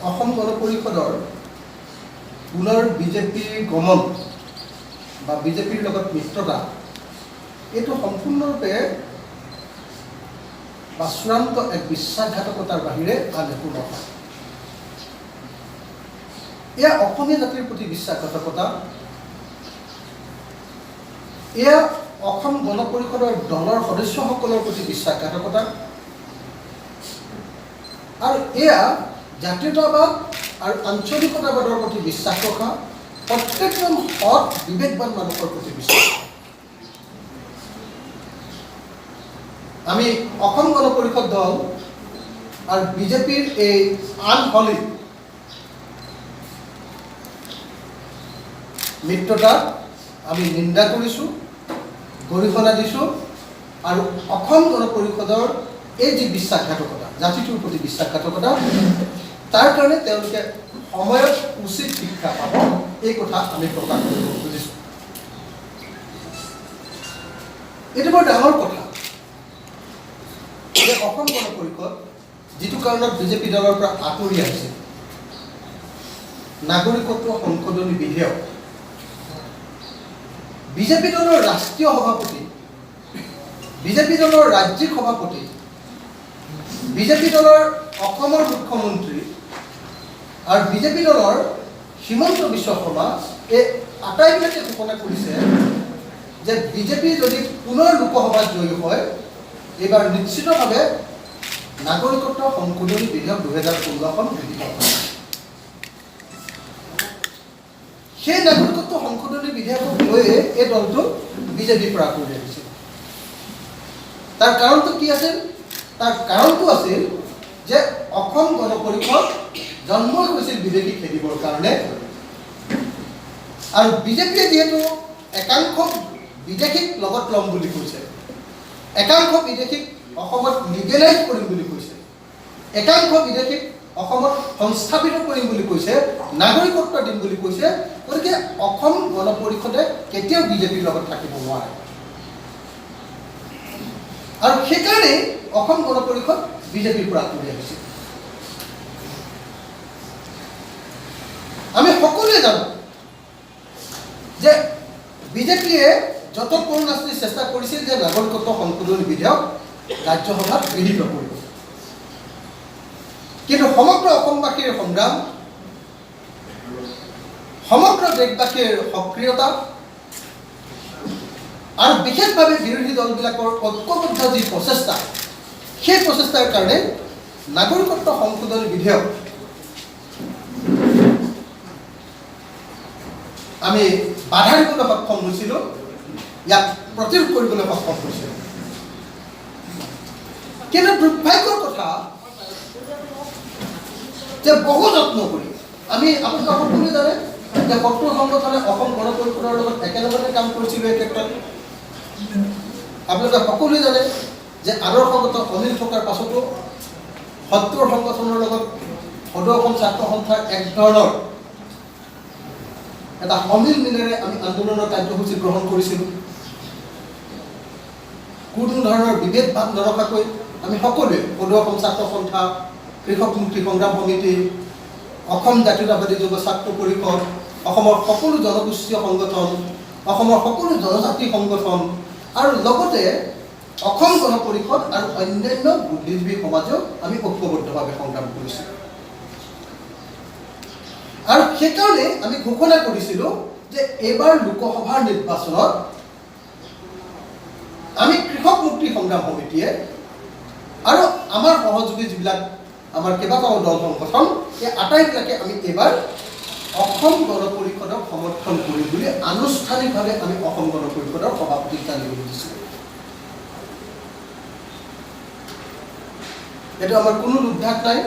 অসম গণ পৰিষদৰ পুনৰ বিজেপিৰ গমন বা বিজেপিৰ লগত মিত্ৰতা, এইটো সম্পূৰ্ণৰূপে বা চূড়ান্ত এক বিশ্বাসঘাতকতাৰ বাহিৰে আন একো নহয়। এয়া অসমীয়া জাতিৰ প্ৰতি বিশ্বাসঘাতকতা, এয়া অসম গণ পৰিষদৰ দলৰ সদস্যসকলৰ প্ৰতি বিশ্বাসঘাতকতা আৰু এয়া জাতীয়তাবাদ আৰু আঞ্চলিকতাবাদৰ প্ৰতি বিশ্বাস ৰখা প্ৰত্যেকজন সৎ বিবেকবান মানুহৰ প্ৰতি বিশ্বাস। আমি অসম গণ পৰিষদ দল আৰু বিজেপিৰ এই আনহলি মিত্ৰতাক আমি নিন্দা কৰিছোঁ, গৰিহণা দিছোঁ আৰু অসম গণ পৰিষদৰ এই যি বিশ্বাসঘাতকতা, জাতিটোৰ প্ৰতি বিশ্বাসঘাতকতা, তাৰ কাৰণে তেওঁলোকে সময়ত উচিত শিক্ষা পাব, এই কথা আমি প্ৰকাশ কৰিব খুজিছোঁ। এইটো বৰ ডাঙৰ কথা যে অসম গণ পৰিষদ যিটো কাৰণত বিজেপি দলৰ পৰা আঁতৰি আহিছে, নাগৰিকত্ব সংশোধনী বিধেয়ক, বিজেপি দলৰ ৰাষ্ট্ৰীয় সভাপতি, বিজেপি দলৰ ৰাজ্যিক সভাপতি, বিজেপি দলৰ অসমৰ মুখ্যমন্ত্ৰী আৰু বিজেপি দলৰ হিমন্ত বিশ্ব শৰ্মা, এই আটাইবিলাকে ঘোষণা কৰিছে যে বিজেপি যদি পুনৰ লোকসভাত জয়ী হয়, এইবাৰ নিশ্চিতভাৱে নাগৰিকত্ব সংশোধনী বিধেয়ক 2016খন গৃহীত হ'ব। সেই নাগৰিকত্ব সংশোধনী বিধেয়কক লৈয়ে এই দলটো বিজেপিৰ পৰা আঁতৰি আহিছিল। তাৰ কাৰণটো কি আছিল? তাৰ কাৰণটো আছিল যে অসম গণ পৰিষদ জন্মই হৈছিল বিদেশী খেদিবৰ কাৰণে আৰু বিজেপিয়ে যিহেতু একাংশ বিদেশীক লগত ল'ম বুলি কৈছে, একাংশ বিদেশীক অসমত লিগেলাইজ কৰিম বুলি কৈছে, একাংশ বিদেশীক অসমত সংস্থাপিত কৰিম বুলি কৈছে, নাগৰিকত্ব দিম বুলি কৈছে, গতিকে অসম গণ পৰিষদে কেতিয়াও বিজেপিৰ লগত থাকিব নোৱাৰে আৰু সেইকাৰণেই অসম গণ পৰিষদ বিজেপিৰ পৰা আঁতৰি আহিছে। আমি সকলোৱে জানো যে বিজেপিয়ে যত কৰুণাস্তি চেষ্টা কৰিছিল যে নাগৰিকত্ব সংশোধনী বিধেয়ক ৰাজ্যসভাত গৃহীত কৰিব, কিন্তু সমগ্ৰ অসমবাসীৰ সংগ্ৰাম, সমগ্ৰ দেশবাসীৰ সক্ৰিয়তা আৰু বিশেষভাৱে বিৰোধী দলবিলাকৰ ঐক্যবদ্ধ যি প্ৰচেষ্টা, সেই প্ৰচেষ্টাৰ কাৰণে নাগৰিকত্ব সংশোধনী বিধেয়ক আমি বাধা দিবলৈ সক্ষম হৈছিলোঁ, ইয়াক প্ৰতিৰোধ কৰিবলৈ সক্ষম হৈছিলোঁ। কিন্তু দুৰ্ভাগ্যৰ কথা যে বহু যত্ন কৰি আমি, আপোনালোকে সকলোৱে জানে যে সত্ৰ সংগঠনে অসম গণ পৰিষদৰ লগত একেলগতে কাম কৰিছিলোঁ এই ক্ষেত্ৰত। আপোনালোকে সকলোৱে জানে যে আদৰ্শগত অমিল থকাৰ পাছতো সত্ৰৰ সংগঠনৰ লগত সদৌ অসম ছাত্ৰ সন্থাৰ এক ধৰণৰ এটা সমিল মিলেৰে আমি আন্দোলনৰ কাৰ্যসূচী গ্ৰহণ কৰিছিলোঁ। কোনো ধৰণৰ বিভেদ ভাৱ নৰখাকৈ আমি সকলোৱে সদৌ অসম ছাত্ৰ সন্থা, কৃষক মুক্তি সংগ্ৰাম সমিতি, অসম জাতীয়তাবাদী যুৱ ছাত্ৰ পৰিষদ, অসমৰ সকলো জনগোষ্ঠীয় সংগঠন, অসমৰ সকলো জনজাতি সংগঠন আৰু লগতে অসম গণ পৰিষদ আৰু অন্যান্য বুদ্ধিজীৱী সমাজেও আমি ঐক্যবদ্ধভাৱে সংগ্ৰাম কৰিছিলোঁ। আৰু সেইকাৰণে আমি ঘোষণা কৰিছিলোঁ যে এইবাৰ লোকসভাৰ নিৰ্বাচনত আমি কৃষক মুক্তি সংগ্ৰাম সমিতিয়ে আৰু আমাৰ সহযোগী যিবিলাক আমাৰ কেইবাটাও দল সংগঠন, এই আটাইবিলাকে আমি এইবাৰ অসম গণ পৰিষদক সমৰ্থন কৰিম বুলি আনুষ্ঠানিকভাৱে আমি অসম গণ পৰিষদৰ সভাপতিক জানিবলৈ দিছিলোঁ। এইটো আমাৰ কোনো লুকঢাক নাই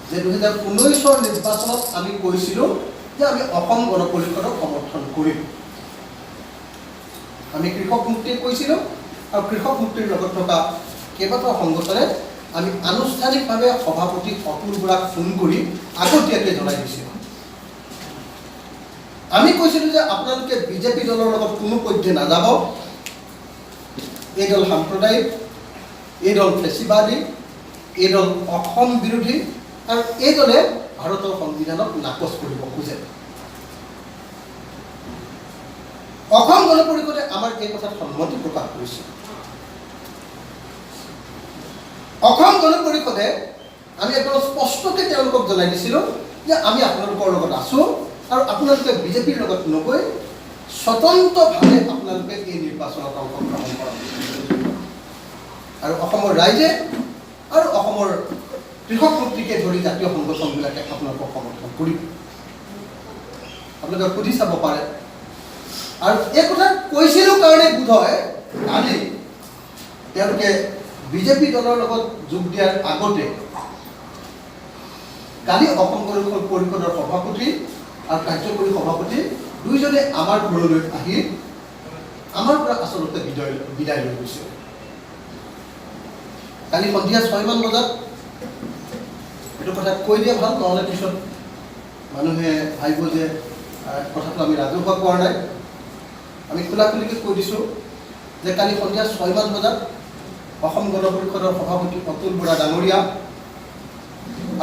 যে 2019ৰ নিৰ্বাচনত আমি কৈছিলোঁ যে আমি অসম গণ পৰিষদক সমৰ্থন কৰিম। আমি কৃষক মুক্তিয়ে কৈছিলোঁ আৰু কৃষক মুক্তিৰ লগত থকা কেইবাটাও সংগঠনে আমি আনুষ্ঠানিকভাৱে সভাপতি অতুল বৰাক ফোন কৰি আগতীয়াকৈ জনাই দিছিলোঁ। আমি কৈছিলোঁ যে আপোনালোকে বিজেপি দলৰ লগত কোনো পধ্যে নাযাব, এই দল সাম্প্ৰদায়িক, এই দল ফেচিবাদী, এই দল অসম বিৰোধী আৰু এই দলে ভাৰতৰ সংবিধানক নাকচ কৰিব খোজে। অসম গণ পৰিষদে আমাৰ এই কথাত সন্মতি প্ৰকাশ কৰিছে। অসম গণ পৰিষদে আমি একদম স্পষ্টকৈ তেওঁলোকক জনাই দিছিলোঁ যে আমি আপোনালোকৰ লগত আছোঁ আৰু আপোনালোকে বিজেপিৰ লগত নগৈ স্বতন্ত্ৰভাৱে আপোনালোকে এই নিৰ্বাচনত অংশগ্ৰহণ কৰক। আৰু অসমৰ ৰাইজে আৰু অসমৰ কৃষক মুক্তিকে ধৰি জাতীয় সংগঠনবিলাকে আপোনালোকক সমৰ্থন কৰিব। আপোনালোকে সুধি চাব পাৰে। আৰু এই কথা কৈছিলোঁ কাৰণে বোধহয় কালি তেওঁলোকে বিজেপি দলৰ লগত যোগ দিয়াৰ আগতে কালি অসম গণ পৰিষদৰ সভাপতি আৰু কাৰ্যকৰী সভাপতি দুইজনে আমাৰ ঘৰলৈ আহি আমাৰ পৰা আচলতে বিদায় লৈ গৈছে। কালি সন্ধিয়া 6মান বজাত, এইটো কথা কৈ দিয়া ভাল, নহ'লে পিছত মানুহে ভাবিব যে কথাটো আমি ৰাজহুৱা কোৱা নাই। আমি খোলাখুলিকৈ কৈ দিছোঁ যে কালি সন্ধিয়া 6মান বজাত অসম গণ পৰিষদৰ সভাপতি অতুল বৰা ডাঙৰীয়া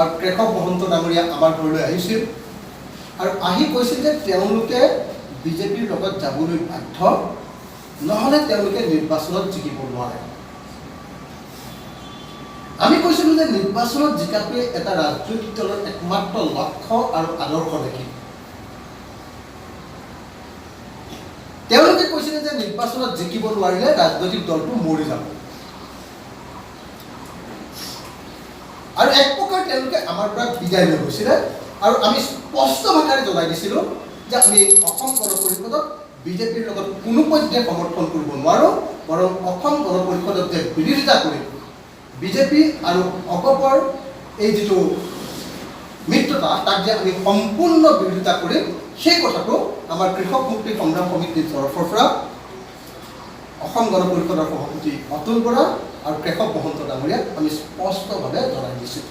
আৰু কেশৱ মহন্ত ডাঙৰীয়া আমাৰ ঘৰলৈ আহিছিল আৰু আহি কৈছিল যে তেওঁলোকে বিজেপিৰ লগত যাবলৈ বাধ্য, নহ'লে তেওঁলোকে নিৰ্বাচনত জিকিব নোৱাৰে। আমি কৈছিলোঁ যে নিৰ্বাচনত জিকাটোৱে এটা ৰাজনৈতিক দলৰ একমাত্ৰ লক্ষ্য আৰু আদৰ্শ নেকি? তেওঁলোকে কৈছিলে যে নিৰ্বাচনত জিকিব নোৱাৰিলে ৰাজনৈতিক দলটো মৰি যাব। আৰু এক প্ৰকাৰ তেওঁলোকে আমাৰ পৰা বিদায় লৈ গৈছিলে আৰু আমি স্পষ্ট ভাষাৰে জনাই দিছিলোঁ যে আমি অসম গণ পৰিষদক বিজেপিৰ লগত কোনোপধ্যে সমৰ্থন কৰিব নোৱাৰোঁ, বৰং অসম গণ পৰিষদক যে বিৰোধিতা কৰি বিজেপি আৰু অগপৰ এই যিটো মিত্ৰতা, তাক যে আমি সম্পূৰ্ণ বিৰোধিতা কৰিম, সেই কথাটো আমাৰ কৃষক মুক্তি সংগ্ৰাম সমিতিৰ তৰফৰ পৰা অসম গণ পৰিষদৰ সভাপতি অতুল বৰা আৰু কেশৱ মহন্ত ডাঙৰীয়াক আমি স্পষ্টভাৱে জনাই দিছোঁ।